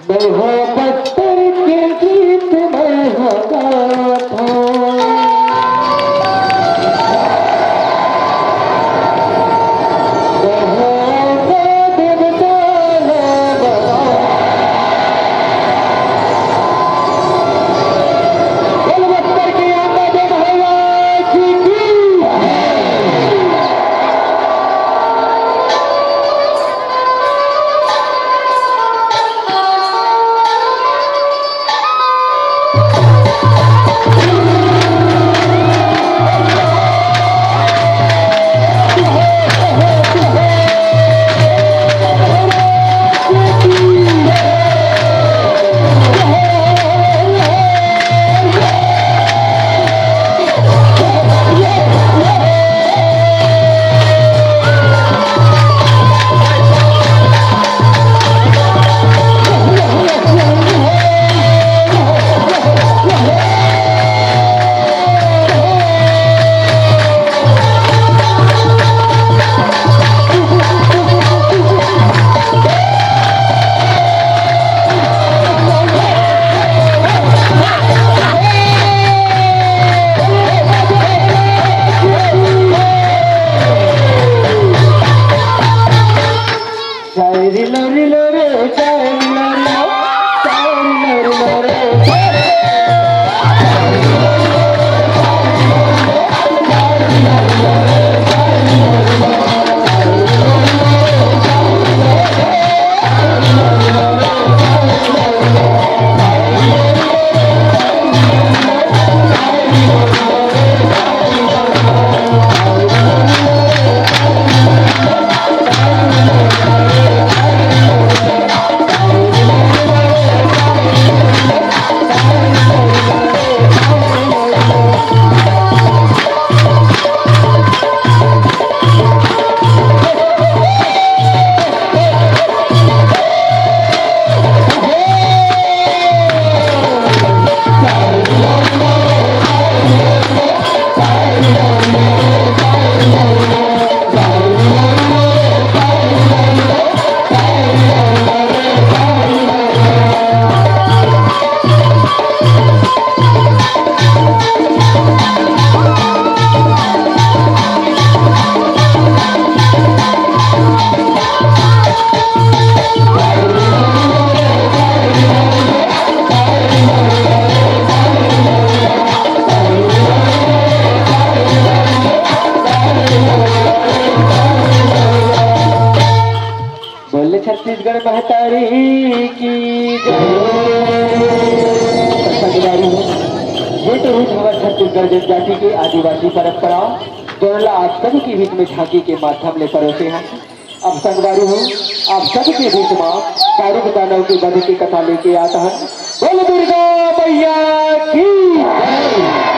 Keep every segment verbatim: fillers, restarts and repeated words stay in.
मैं हो बस्तर के गीत मैं हो गाथा। मैं हो देवता ला बता। बोल बस्तर के आंबा दे भैया की। बोले छत्तीसगढ़ महतारी की जय। संगवारी हो, ये तो रहिस हमर छत्तीसगढ़ जनजाति के आदिवासी परंपरा, जोन ला आप सभी के बीच में झांकी के माध्यम ले परोसे हन। अब संगवारी हो, आप सभी के बीच में दारुक दानव के वध के कथा लेके आत हन। बोल दुर्गा मैया की जय।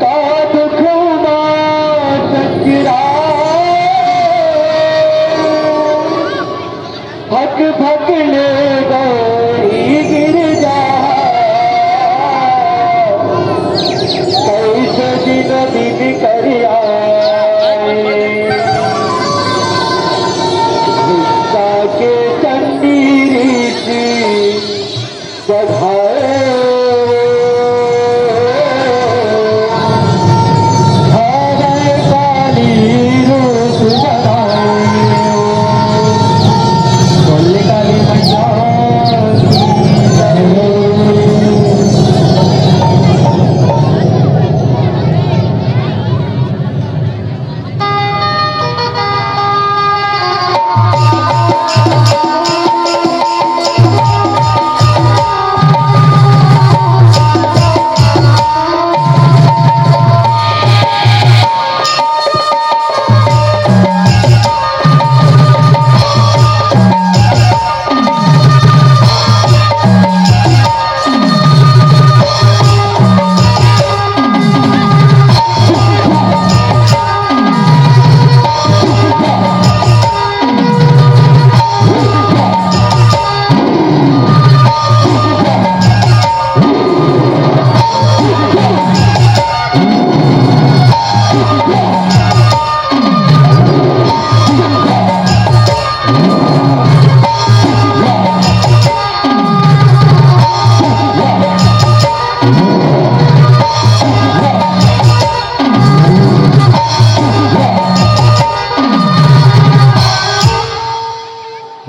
का दुख मा संकरा, भक भक ले गई गिरजा, कइसे दिन दिन कर आए। गुस्सा के चंडी ऋषि जगाए। हरे काली रूप बनाए। बोले काली मैया की जय।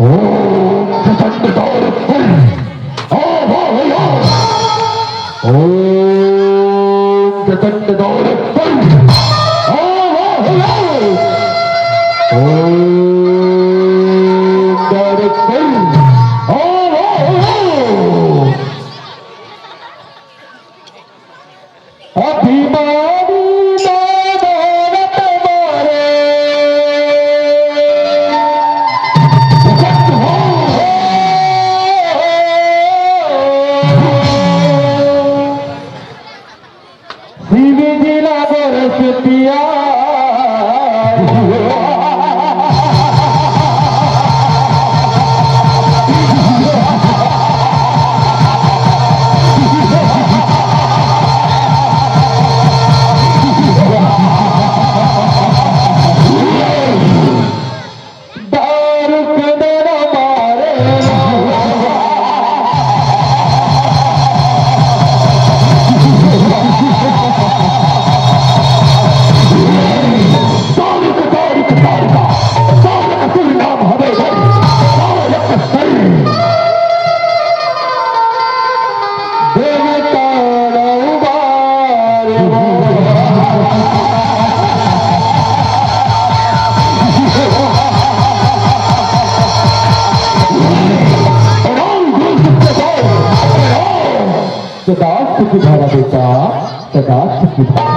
ओम प्रचंड दौड़ फल। ओम प्रचंड दौड़ फल। ओम दौड़ फल। ओम। अभिमानी दानव तुम्हारे। शिव जी ला बरस पिया। दारू के डर मारे। दारू के, दारू के, दारू का, दारू का शुभ नाम हवे भाई, दारू का सर। देवता ना उबारे। प्रणाम गुरु जी, प्रणाम, प्रणाम। सदा सुखी भवा बेटा, सदा सुखी भवा।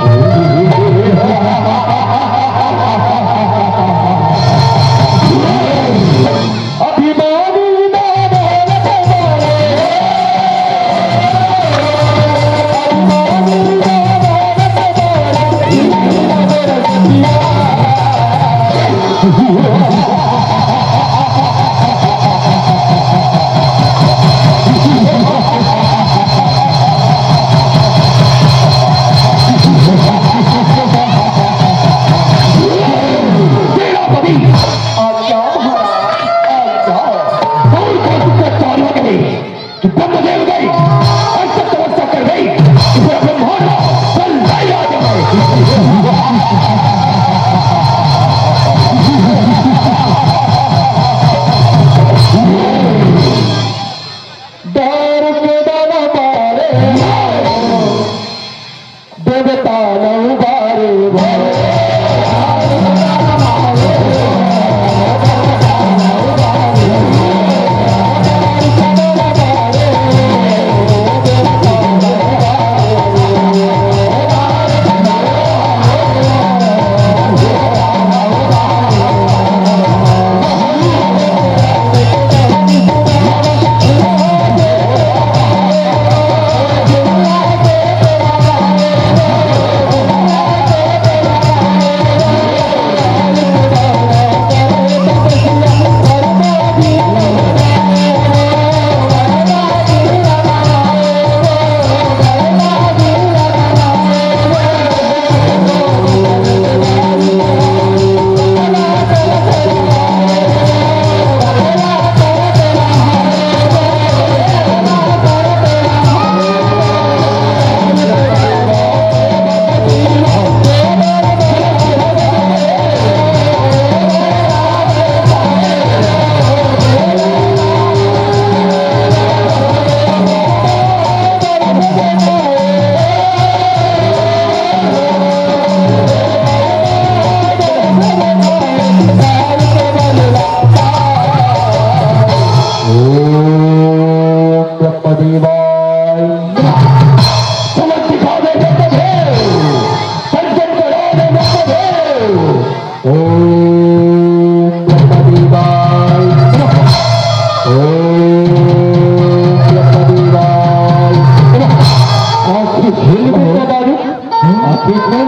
अभिमानी दानव तुम्हारे। सेनापति, आज्ञा महाराज, आज्ञा। दौड़ कर तुमका चारों के लिए कि ब्रह्मदेव गए, ऐसा तपस्या कर गई कि पूरा ब्रह्मांड फैल गया जब। डर के डर मारे। देवता न उबारे भाई।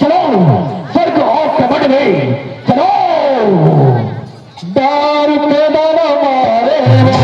चलो, स्वर्ग और कपट में चलो। दारू के दाना मारे वो।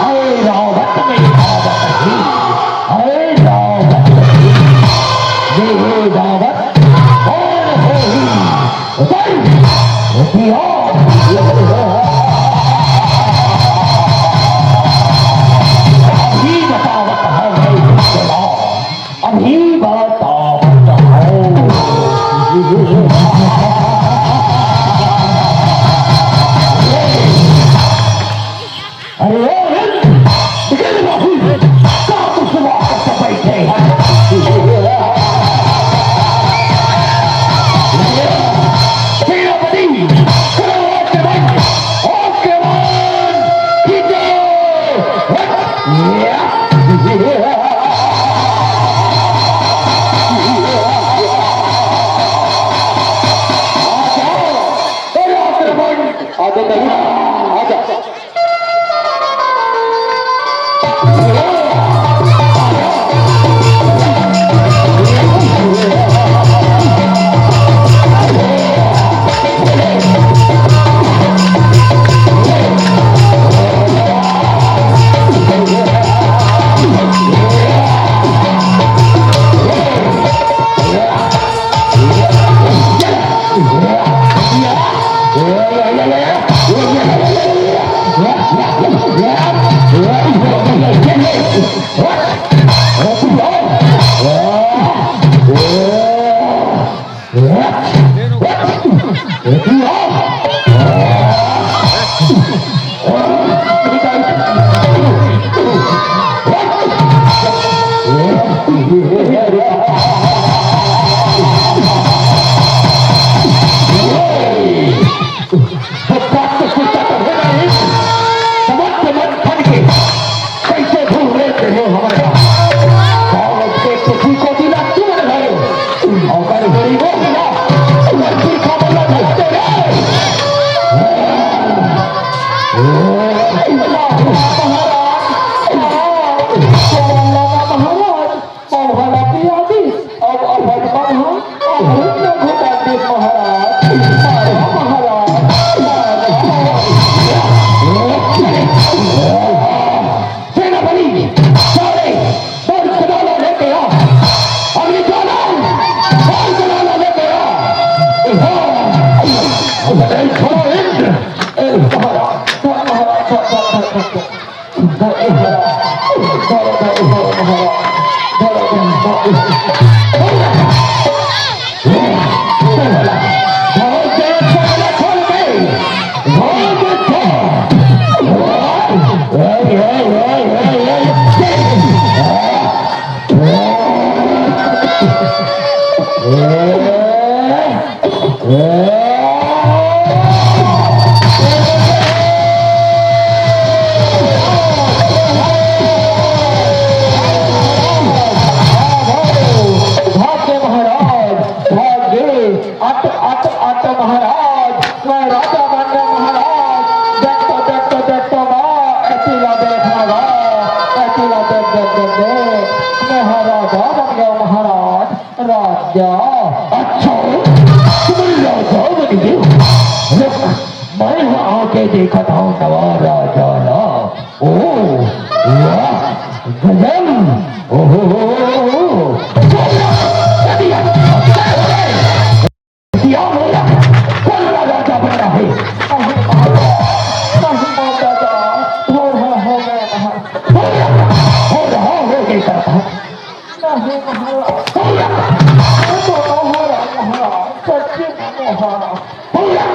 अरे रावत में रावत ही, अरे रावत ही, ये रावत कौन है ही? उतर, उठियो। अभी बतावत है मैं तुझको। अभी बतावत हूँ। अरे ओ नंद, निकल बाबू, का तू सुबह से बैठे हैं? सेनापति, करो ओके वन, ओके वन, खींचो। आजा, आजा, आजा। समझ के मन फट के कैसे भूल लेते हो हमारे यहाँ? कौन से किसी को दिला तुम रहे हो? और गरीबों की ना, लड़की का बदला भरते रहे। महाराज, महाराज, महाराज, महाराज, महाराज, महाराज, महाराज, महाराज, महाराज। सेनापति, सारे बल खजाना लेके आ। अग्नि ज्वाला, बल खजाना लेके आ। हाँ। ए, छोड़ो इंद्र। ए, महाराज, महाराज, महाराज। आके देखत हव नवा राजा ला। ओ, वाह, गजब। ओहो, हो, हो, हो। या बोला, कौन सा राजा बनना है? नहीं माता, नहीं माता, थोड़ा हो गया। थोड़ा, थोड़ा हो गया। नहीं महाराज, थोड़ा, वो तो महाराज, महाराज, सच्ची में महाराज। थोड़ा,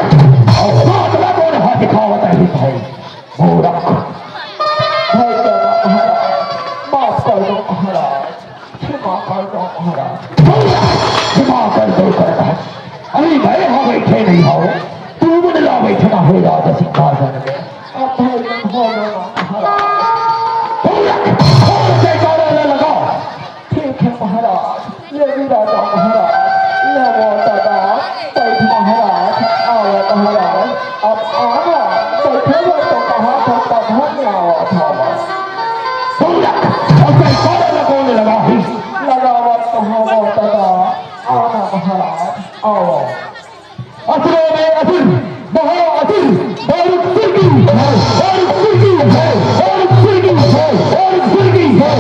और बात ना बोल, हाथ दिखावत है भाई। मूर्ख। भाई तेरा महाराज, माफ कर दो महाराज, क्षमा कर दो महाराज। क्षमा कर दो, कर दो। अरे मैं यहाँ बैठे नहीं हो, तू मन ला बैठना है राज सिंहासन में। अब भाई तुम हो लो ना महाराज। थोड़ा, थोड़ा जयकारा ना लगा। ठीक है महाराज, ले भी राजा महाराज, ले वो दादा, बैठ महाराज, आओ महाराज, अब आना, बैठे हो तो कहा था तब हम आवा था। सुन ले, अब जयकारा लगने लगा ही। लगावत तो हम वो दादा, आना महाराज, आओ। असुरों में असुर, महाअसुर, दारुक सुर की जय, दारुक सुर की जय, दारुक सुर की जय, दारुक सुर की जय।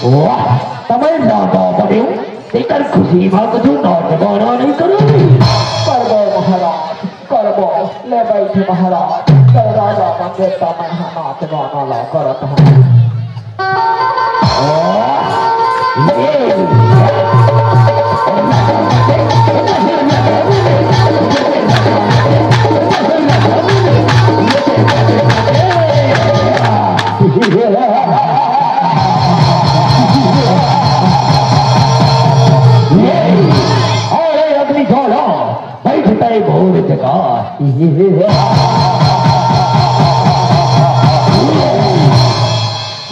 वाह, तमय राजा बने हो, तेकर खुशी में कुछ नाच गाना नहीं करो। करबो महाराज, करबो, ले बैठ महाराज, कल राजा मंगे त मैं हा नाच गाना ला करत हूँ। अरे अग्नि ज्वाला, बैठ तय भोर जगा।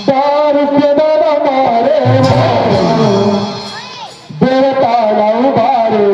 दारू के दादा मारे, देवता ना उबारे।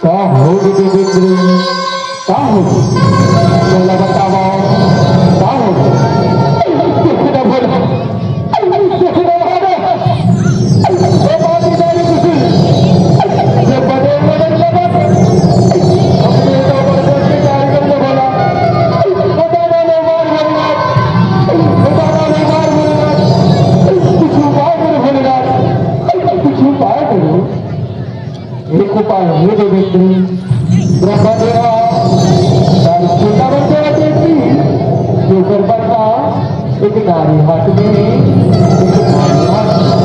का हो गे देवेंद्र? का हो गे? मोला बतावा, का हो गे? एक उपाय हे देवेंद्र, ब्रह्मदेवा, तार छोटा बच्चा देती, जो कर बनता, एक नारी हाथ में, एक नारी हाथ में।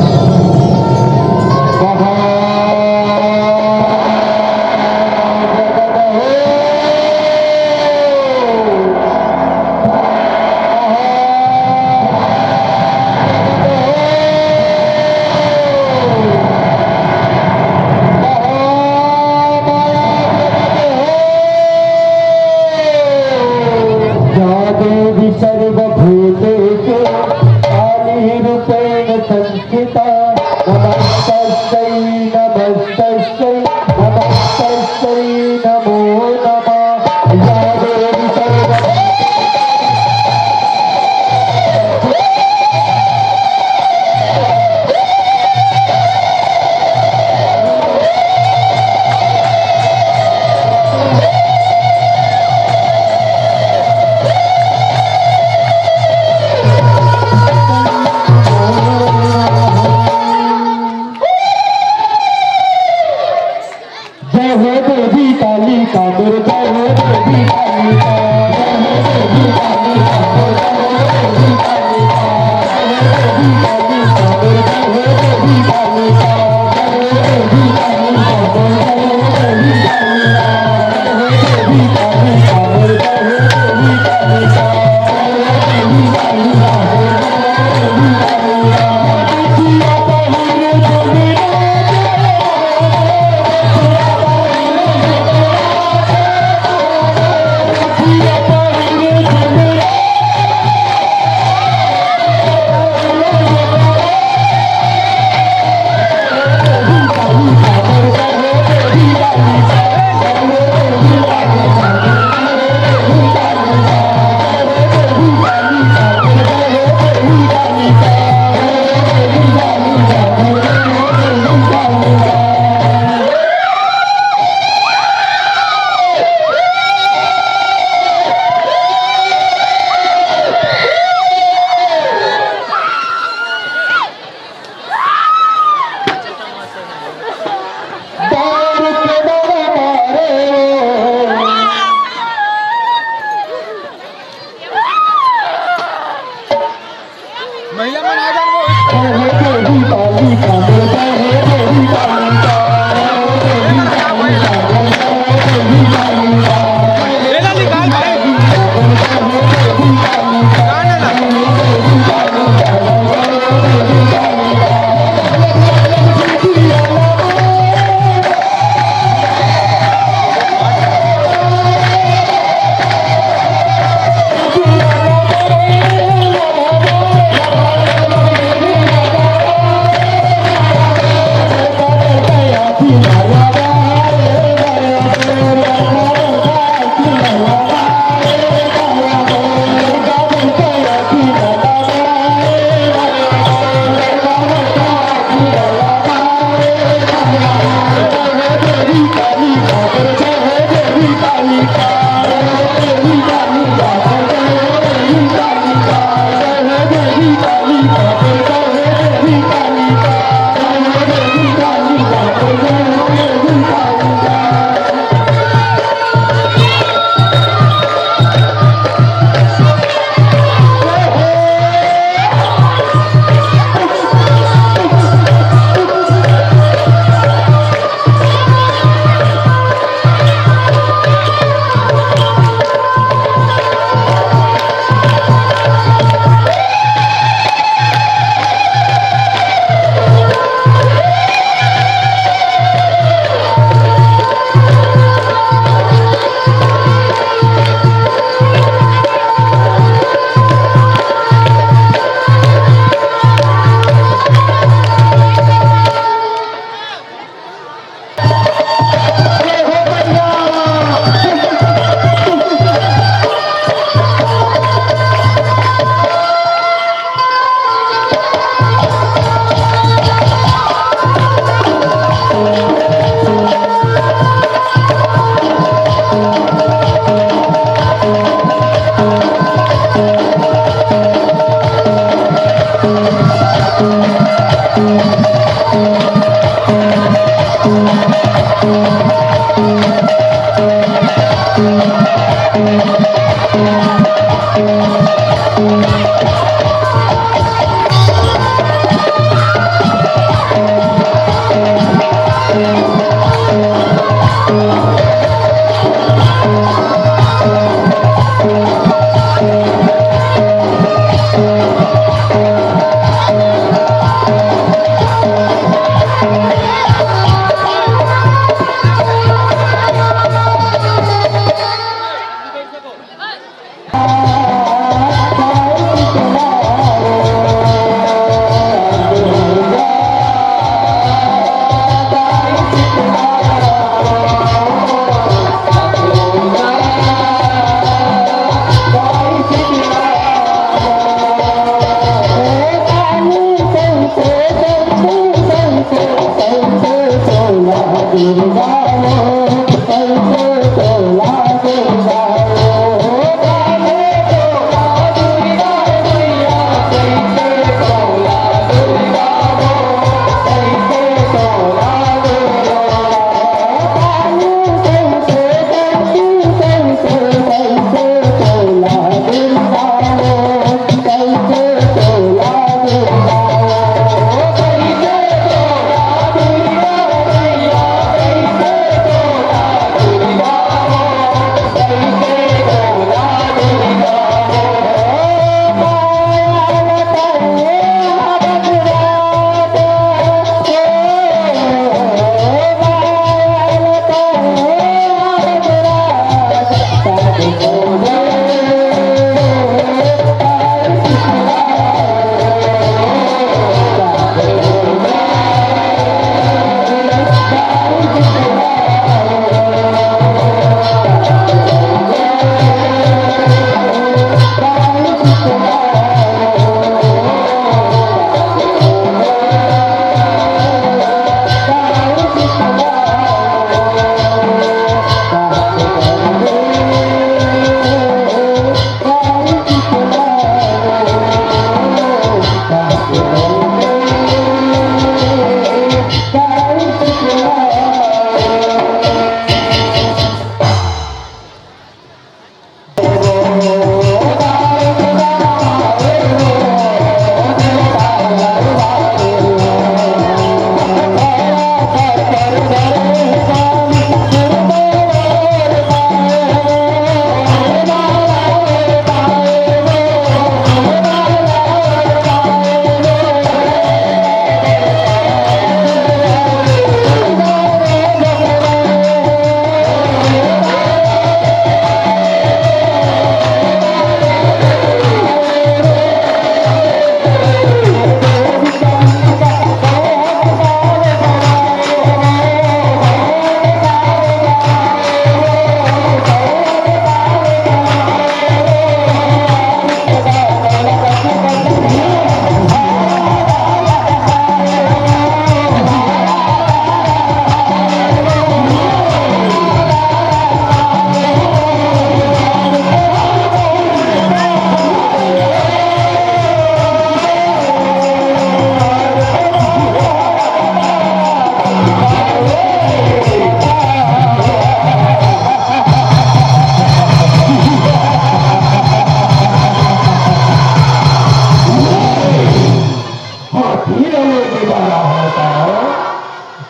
धीरे लेके वाला होता,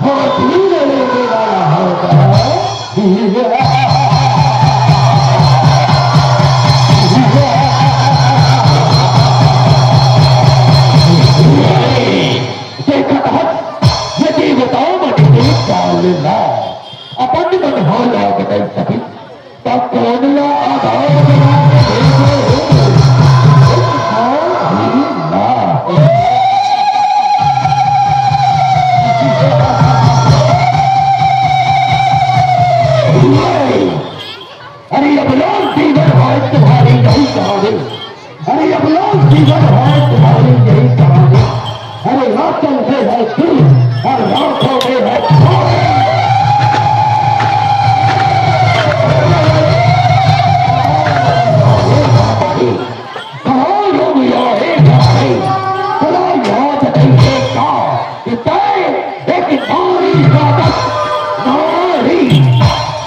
हाँ, धीरे लेके वाला होता। देखत हस, ये बताओ मत, एक डालना। अपन मन हो जाओ बताई सभी। त कोन ला आधार बना के भेजे हो? हाँ, ही ना। अरे, अब लोग दीवार है तुम्हारी यही कहानी। अरे, अब लोग जीवन है तुम्हारी यही कहानी। अरे, रातों में है दिन और रातों में है भोर। कहाँ लोग यहाँ एक है, भला याद नहीं है का? कि तय एक नारी का दस, नारी,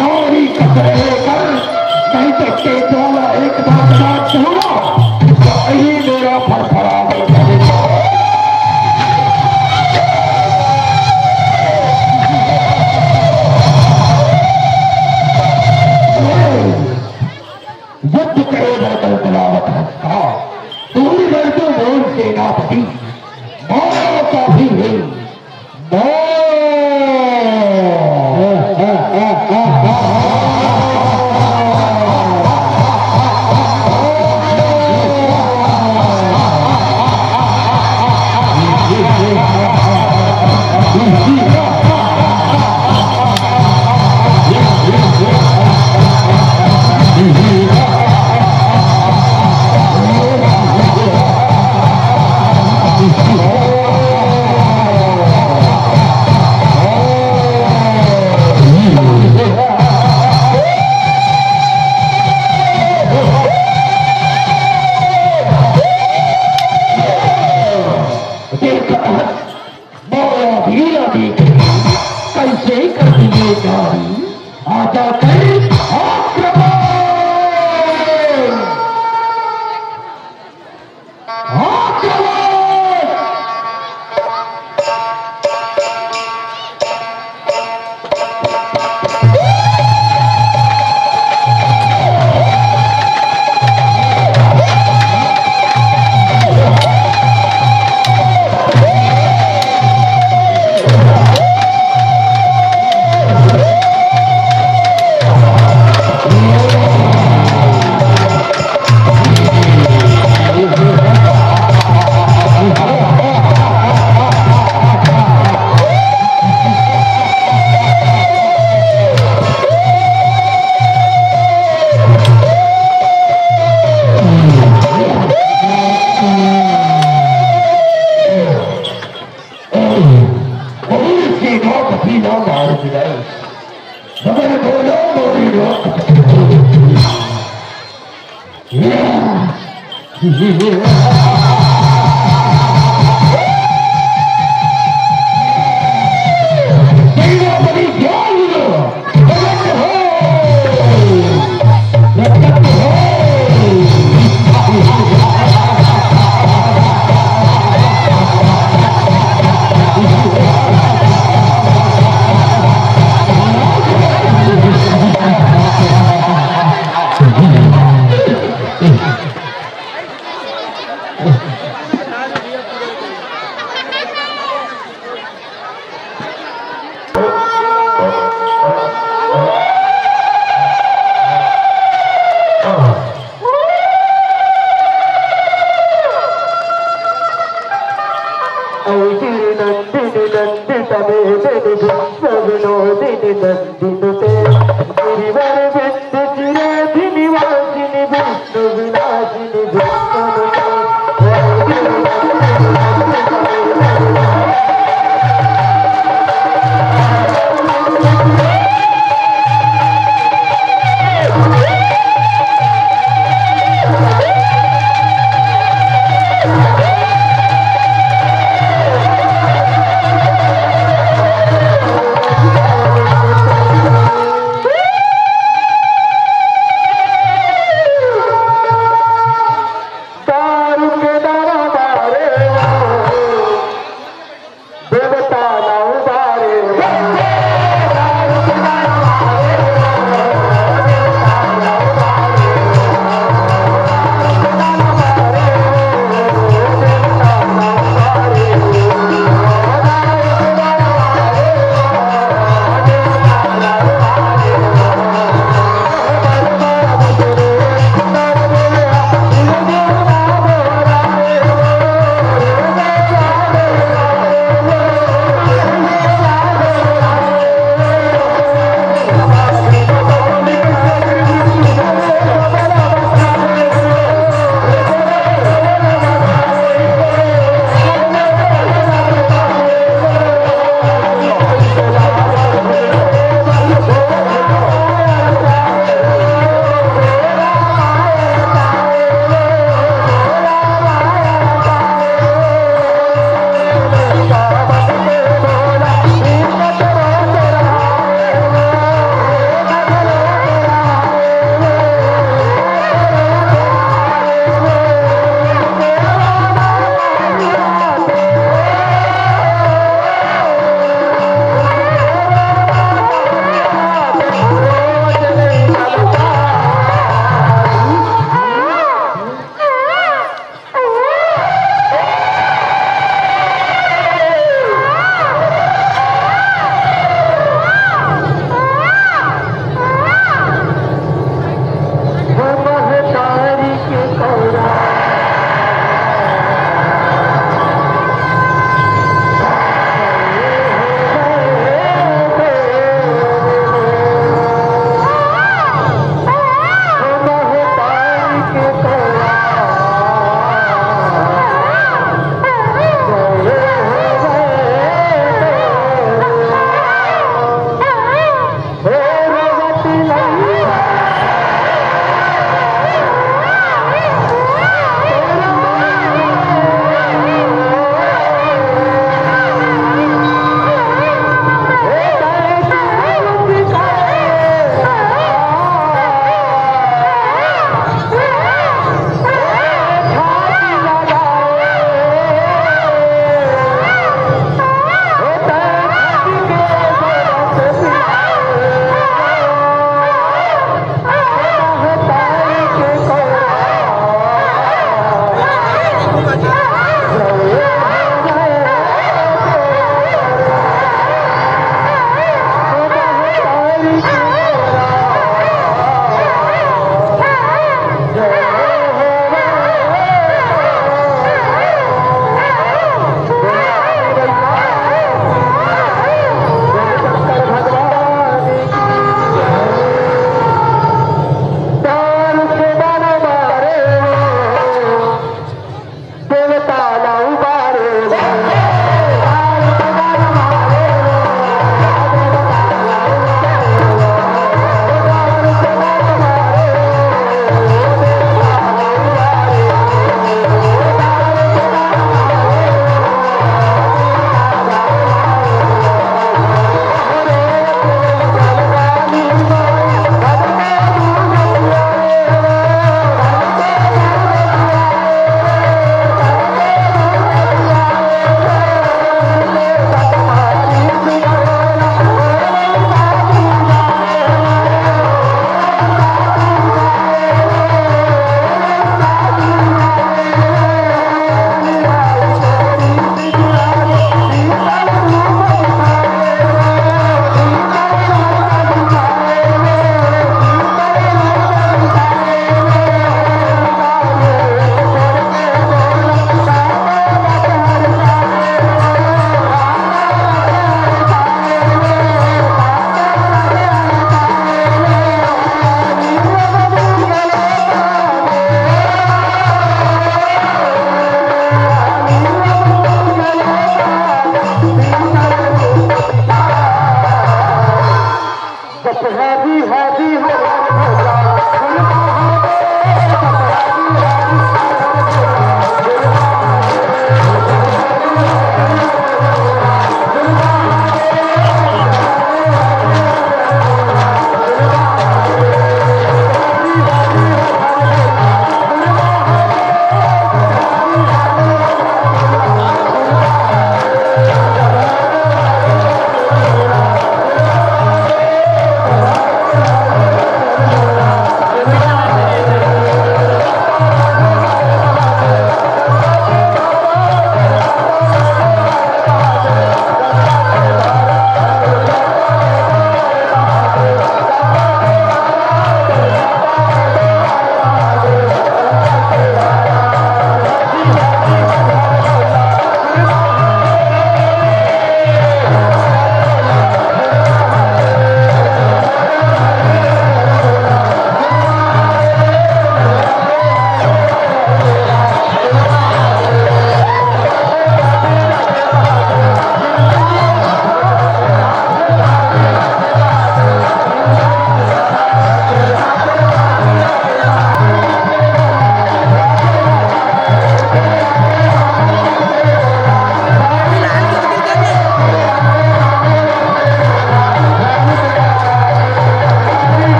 नारी कसरे कर, नहीं तो पेट वाला एक बात बात सुनो, तो यही मेरा फड़फड़ा बन जाएगा। युद्ध करे बरतल तलावत हंसता, तोरी बरतल मोर सेनापति, माया का भी है। मोला हीरा देख, कैसे कर दिए जारी, आजा कर आक्रमण। आक्रमण। औषधि नंदिनी नंदित मेदिनी विश्व विनोदिनी नंदिनुते गिरिवर वृंद चिराधि निवासिनी विष्णु विलासिनी विष्णुनुते।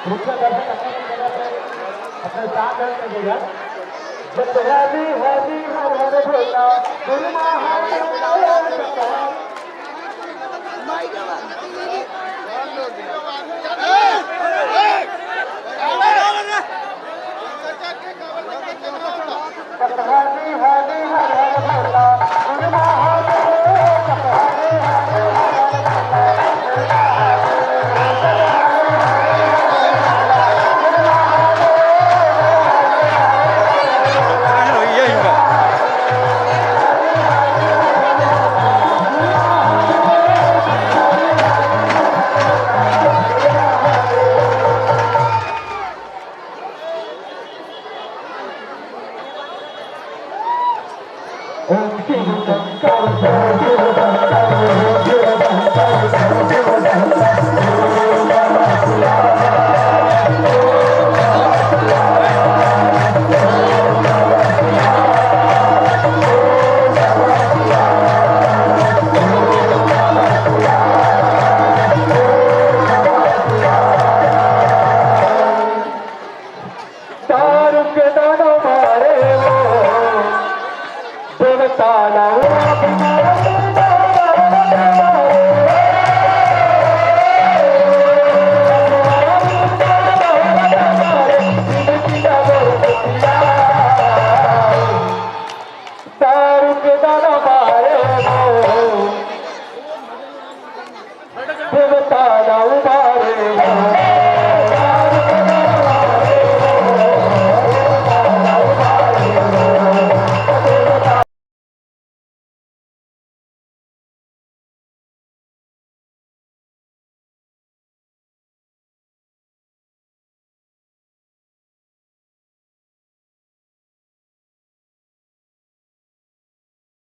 मुख्य दर्शक अपने अपने साथ में देगा। जय हरि हरि हर हर भोला, गुरु महादेव।